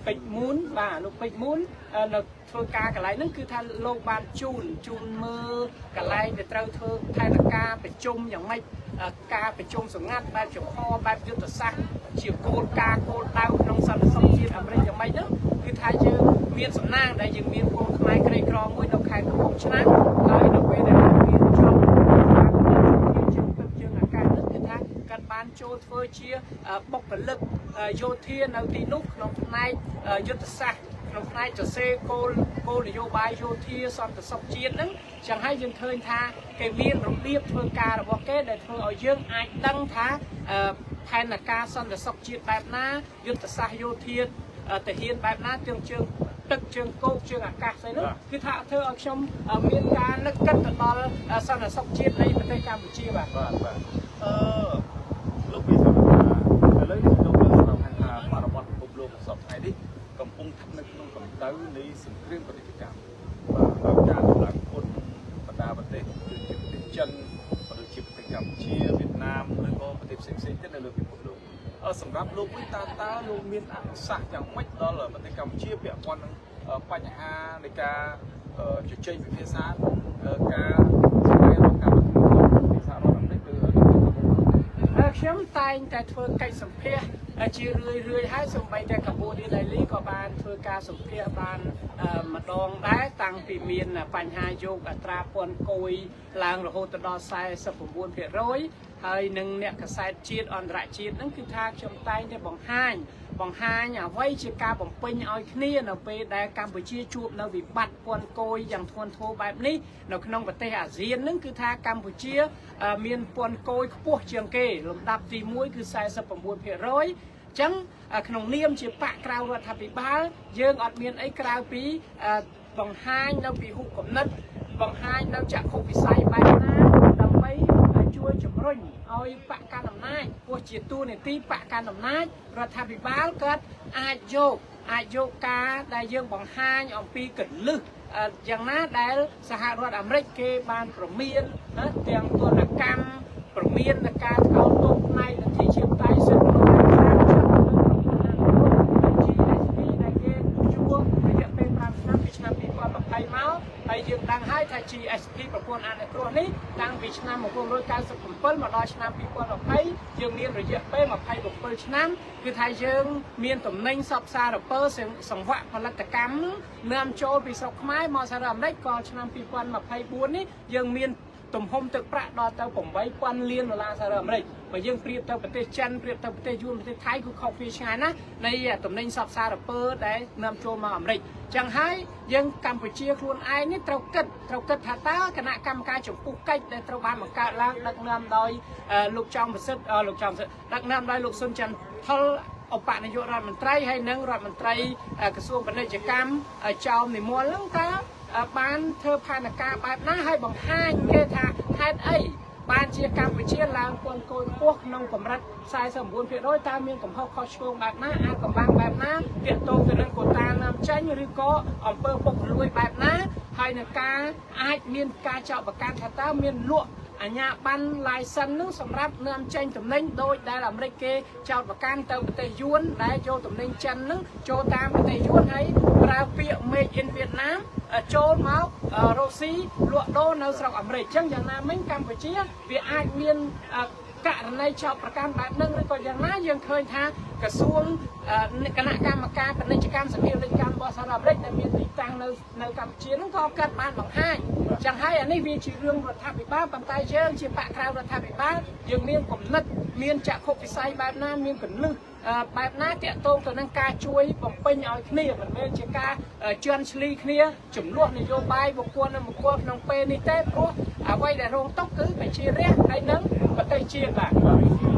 ពេជ្រមូនបាទលោកពេជ្រមូននៅធ្វើការកន្លែងហ្នឹងគឺថាលោកបានជូនជូនមើលកន្លែងដែលត្រូវធ្វើផែនការប្រជុំយ៉ាងម៉េចការប្រជុំសម្ងាត់បែបចំហបែបយុទ្ធសាស្ត្រជាគោលការណ៍គោលដៅក្នុងសន្តិសុខជាតិអាមេរិកយ៉ាងម៉េចហ្នឹងគឺថាយើងមានសំណាងដែលយើងមានកូនខ្មែរក្រីក្រមួយនៅខេត្តកំពង់ឆ្នាំងហើយនៅពេលដែលលោកមានចប់ជើងទឹកជើងអាកាសហ្នឹងគឺថាគាត់បានចូលធ្វើជាបុគ្គលិកយោធានៅទីនោះក្នុងផ្នែកយុទ្ធសាស្ត្រក្នុងផ្នែកសរសេរគោលគោលនយោបាយយោធាសន្តិសុខជាតិហ្នឹងចឹងហើយយើងឃើញថាគេមានរបៀបធ្វើការរបស់គេដែលធ្វើឲ្យយើងអាចដឹងថាផែនការសន្តិសុខជាតិបែបណាយុទ្ធសាស្ត្រយោធាទាហានបែបណាទាំងជើងទឹកជើងគោកជើងអាកាសស្អីនោះគឺថាធ្វើឲ្យខ្ញុំមានការនឹកគិតទៅដល់សន្តិសុខជាតិនៃប្រទេសកម្ពុជាបាទ។ បាទបាទអឺលោកពីសម្រាប់ឥឡូវនេះលោកលើសម្រាប់ថាបរិបទពិភពលោកសប្តាហ៍នេះកំពុងស្ថិតនៅក្នុងកម្ដៅនៃសង្គ្រាមពាណិជ្ជកម្មបាទដោយការឡើងពន្ធបណ្ដាប្រទេសដូចជាប្រទេសចិនក៏ដូចជាប្រទេសកម្ពុជាវៀតណាមឬក៏ប្រទេសផ្សេងៗទៀតនៅលើពិភពលោកអឺសម្រាប់លោកវិញតើតើលោកមានអនុសាសន៍យ៉ាងម៉េចដល់ប្រទេសកម្ពុជាពាក់ព័ន្ធនឹងបញ្ហានៃការជជែកពិភាក្សាការស្វែងរកការបន្ថែមពីសហរដ្ឋអាមេរិកឬ ខ្ញុំតែងតែធ្វើកិច្ចសម្ភាសជារឿយរឿយហើយសូម្បីតែកម្ពុជា Daily ក៏បានធ្វើការសម្ភាសបានម្ដងដែរតាំងពីមានបញ្ហាយកអត្រាពន្ធគយឡើងរហូតដល់49%ហើយនឹងអ្នកកសែតជាតិអន្តរជាតិហ្នឹងគឺថាខ្ញុំតែងតែបង្ហាញបង្ហាញអ្វីជាការបំពេញឲ្យគ្នានៅពេលដែលកម្ពុជាជួបនៅវិបត្តិពន្ធគយយ៉ាងធ្ងន់ធ្ងរបែបនេះនៅក្នុងប្រទេសអាស៊ានហ្នឹងគឺថាកម្ពុជាមានពន្ធគយខ្ពស់ជាងគេលំដាប់ទី1គឺ49%ចឹងក្នុងនាមជាបកក្រៅរដ្ឋាភិបាលយើងអត់មានអីក្រៅពីបង្ហាញនៅពិហុគំនិតបង្ហាញនៅចក្ខុវិស័យបែបណាដើម្បីជួយជំរុញឲ្យបកកាន់អំណាចព្រោះជាតួនាទីបកកាន់អំណាចរដ្ឋាភិបាលគាត់អាចយកអាចយកការដែលយើងបង្ហាញអំពីកលឹះយ៉ាងណាដែលសហរដ្ឋអាមេរិកគេបានប្រមានណាទាំងទណ្ឌកម្មប្រមានในការថ្កោលទោសផ្នែកលទ្ធិជាតិតៃសិទ្ធិមនុស្សតាមចាត់ទៅលើប្រព័ន្ធអនុគ្រោះ GSP ដែលគេជួរយៈពេល5ឆ្នាំពីឆ្នាំ2020មកហើយយើងដឹងហើយថា GSP ប្រព័ន្ធអនុគ្រោះនេះតាំងពីឆ្នាំ1997មកដល់ឆ្នាំ2020យើងមានរយៈពេល27ឆ្នាំគឺថាយើងមានតំណែងសពសារពើសង្វាក់ផលិតកម្មនាំចូលពីស្រុកខ្មែរមកសហរដ្ឋអាមេរិកក៏ឆ្នាំ2024នេះយើងមានទំហំទឹកប្រាក់ដល់ទៅ8000លានដុល្លារសហរដ្ឋអាមេរិកបើយើងប្រៀបទៅប្រទេសចិនប្រៀបទៅប្រទេសយួនប្រទេសថៃគឺខុសគ្នាឆ្ងាយណាស់នៃតំណែងសពសារពើដែលនាំចូលមកអាមេរិកចឹងហើយយើងកម្ពុជាខ្លួនឯងនេះត្រូវគិតត្រូវគិតថាតើគណៈកម្មការចំពោះកិច្ចដែលត្រូវបានបង្កើតឡើងដឹកនាំដោយលោកចောင်းប្រសិទ្ធលោកចောင်းប្រសិទ្ធដឹកនាំដោយលោកសុនច័ន្ទថុលឧបនាយករដ្ឋមន្ត្រីហើយនិងរដ្ឋមន្ត្រីក្រសួងពាណិជ្ជកម្មចោមនិមលហ្នឹងតើបានធ្វើផែនការបែបណាហើយបង្ហាញគេថាហេតុអីបានជាកម្ពុជាឡើងពន្ធគយខ្ពស់ក្នុងកម្រិត49%តើមានកំហុសខុសឆ្គងបែបណាអាចកំបាំងបែបណាទាក់ទងទៅនឹងកូតានាំចេញឬក៏អំពើពុករលួយបែបណាហើយនឹងការអាចមានការចោទប្រកាន់ថាតើមានលក់អាជ្ញាប័ណ្ណ license នឹងសម្រាប់នាំចេញទំនិញដោយដែលអាមេរិកគេចោទប្រកាន់ទៅប្រទេសយួនដែលយកទំនិញចិននឹងចូលតាមប្រទេសយួនហើយប្រើពាក្យ made in Vietnam ចូលមករុស្ស៊ីលក់ដូរនៅស្រុកអាមេរិកអញ្ចឹងយ៉ាងណាមិញកម្ពុជាវាអាចមានករណីចោទប្រកាន់បែបហ្នឹងឬក៏យ៉ាងណាយើងឃើញថាក្រសួងគណៈកម្មការពាណិជ្ជកម្មសភាពាណិជ្ជកម្មរបស់សហរដ្ឋអាមេរិកដែលមានទីតាំងនៅនៅកម្ពុជាហ្នឹងក៏គាត់បានបង្ហាញចឹងហើយអានេះវាជារឿងរដ្ឋាភិបាលប៉ុន្តែយើងជាបកក្រៅរដ្ឋាភិបាលយើងមានគំនិតមានចក្ខុវិស័យបែបណាមានកលឹះបែបណាតាក់ទងទៅនឹងការជួយបំពេញឲ្យគ្នាមិនមែនជាការជន់ឈ្លីគ្នាចំនួននយោបាយបុគ្គលនិងបុគ្គលក្នុងពេលនេះទេព្រោះអ្វីដែលរងទុក្ខគឺប្រជារាស្ត្រហើយនិងប្រទេសជាតិបាទ។